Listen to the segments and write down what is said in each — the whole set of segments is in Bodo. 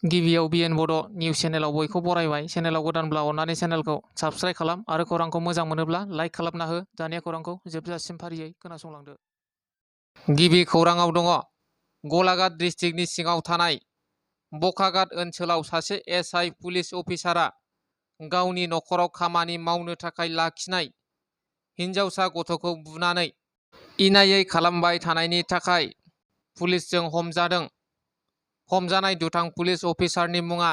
गिबियाव BTR Bodo निउस चेनेलाव बयखौ बरायबाय। चेनेलाव गोदानब्ला अन्नानै चेनेलखौ साबस्क्राइब खालाम आरो खौरांखौ मोजां मोनोब्ला लाइक खालामना हो। दानिया खौरांखौ जोबजासिम फारियै खोनासंलांदो। गिबि खौराङाव दङ। गलाघाट डिस्ट्रिक्टनि सिङाव थानाय बकाघाट ओनसोलाव सासे SI पुलिस अफिसारा गावनि नखराव खामानि मावनो थाखाय लाखिनाय हिनजावसा गथ'खौ बुनानै इनायै खालामबाय थानायनि थाखाय पुलिसजों हमजादों। हमजानाय दुथां पुलिस अफिसारनि मुङा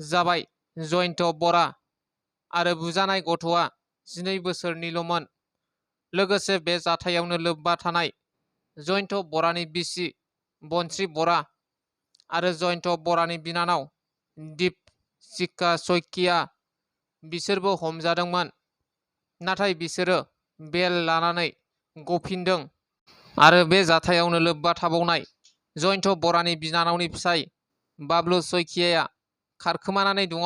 जाबाय जयन्त बरा आरो बुजानाय गथ'आ 12 बोसोरनिल'मोन। लोगोसे बे जाथायावनो लोब्बा थानाय जयन्त बरानि बिसि बनस्रि बरा आरो जयन्त बरानि बिनानाव दीपशिखा सयकिया बिसोरबो हमजादोंमोन। नाथाय बिसोरो बेल लानानै गफिनदों आरो बे जाथायावनो लोब्बा थाबावनाय जयन्त बरानि बिनानावनि फिसाय बाबलु सयकियाया खारखोमानानै दङ।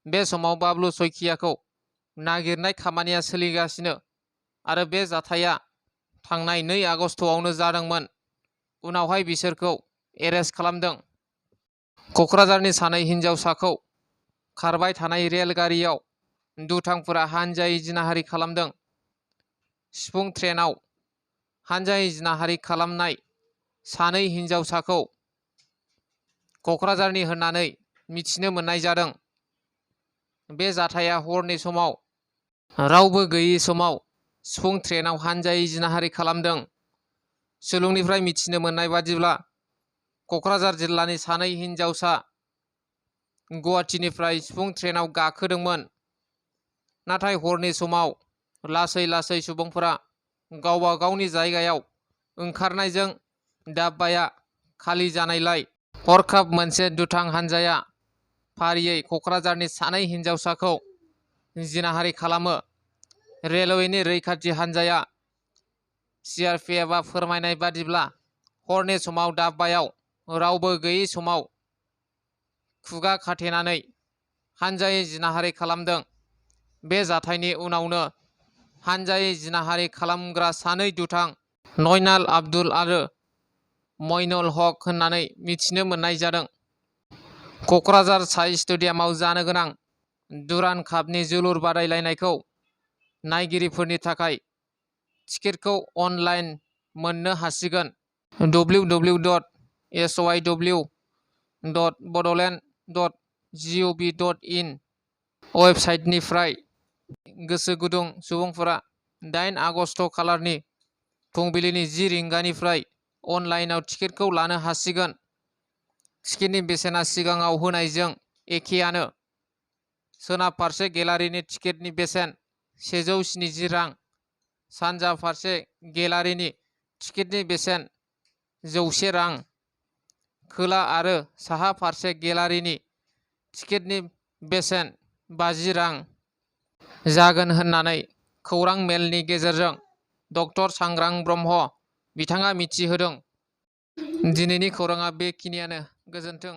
बे समाव बाबलु सयकियाखौ नागिरनाय खामानिया सोलिगासिनो आरो बे जाथाया थांनाय 2 आगस्तआवनो जादोंमोन। उनावहाय बिसोरखौ एरेस्ट खालामदों। कक्राझारनि सानै हिनजावसाखौ खारबाय थानाय रेलगारियाव दुथांफोरा हानजायै जिनाहारि खालामदों। सिफुं ट्रेनाव हानजायै जिनाहारि खालामनाय सानै हिनजावसाखौ कक्राझारनि होननानै मिथिनो मोननाय जादों। बे जाथाया हरनि समाव रावबो गैयै समाव सिफुं ट्रेनाव हानजायै जिनाहारि खालामदों। सुलुंनिफ्राय मिथिनो मोननाय बादिब्ला कक्राझार जिल्लानि सानै हिनजावसा गुवाहाटीनिफ्राय सिफुं ट्रेनाव गाखोदोंमोन। नाथाय हरनि समाव लासै लासै सुबुंफोरा गावबा गावनि जायगायाव ओंखारनायजों दाब्बाया खालि जानायलाय हरखाब मोनसे दुथां हानजाया फारियै कक्राझारनि सानै हिनजावसाखौ जिनाहारि खालामो। रेलवेनि रैखाथि हानजाया CRPFआ फोरमायनाय बादिब्ला हरनि समाव दाब्बायाव रावबो गैयै समाव खुगा खाथेनानै हानजायै जिनाहारि खालामदों। बे जाथायनि उनावनो हानजायै जिनाहारि खालामग्रा सानै दुथां नयनाल आब्दुल आरो मइनुल हक होननानै मिथिनो मोननाय जादों। कक्राझार साइ स्टेडियामाव जानो गोनां दुरान्ड कापनि जोलुर बादायलायनायखौ नायगिरिफोरनि थाखाय टिकेटखौ अनलाइन मोननो हासिगोन। www.sow.bodoland.gov.in वेबसाइटनिफ्राय गोसो गुदुं सुबुंफोरा 8 आगस्त खालारनि फुंबिलिनि 10 रिंगानिफ्राय अनलाइनाव टिकेटखौ लानो हासिगोन। टिकेटनि बेसेना सिगाङाव होनायजों एखेयानो। सोनाब फारसे गेलारिनि टिकेटनि बेसेन 170 रां। सानजा फारसे गेलारिनि टिकेटनि बेसेन 100 रां। खोला आरो साहा फारसे गेलारिनि टिकेटनि बेसेन 50 रां जागोन होननानै खौरां मेलनि गेजेरजों डक्टर सांग्रां ब्रह्म बिथाङा मिथिहोदों। दिनैनि खौराङा बेखिनियानो। गोजोन्थों।